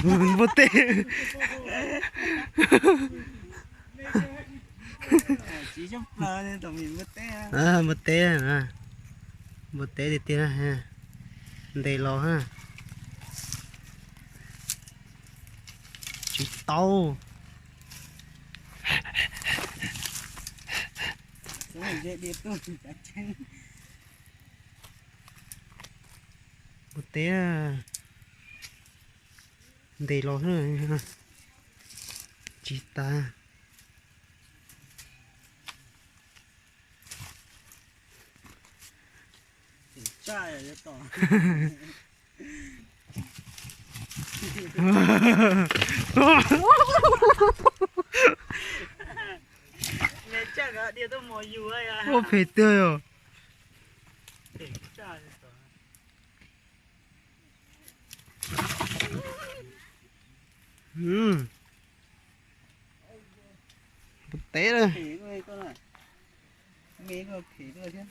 Npua teb. Npua teb, npua teb tiag tiag. Ntes los ha. Tsis tau. Npua teb, ntes los tsis tas. Ua phem tiag yog. Npua teb na. Me phem tuaj thiab.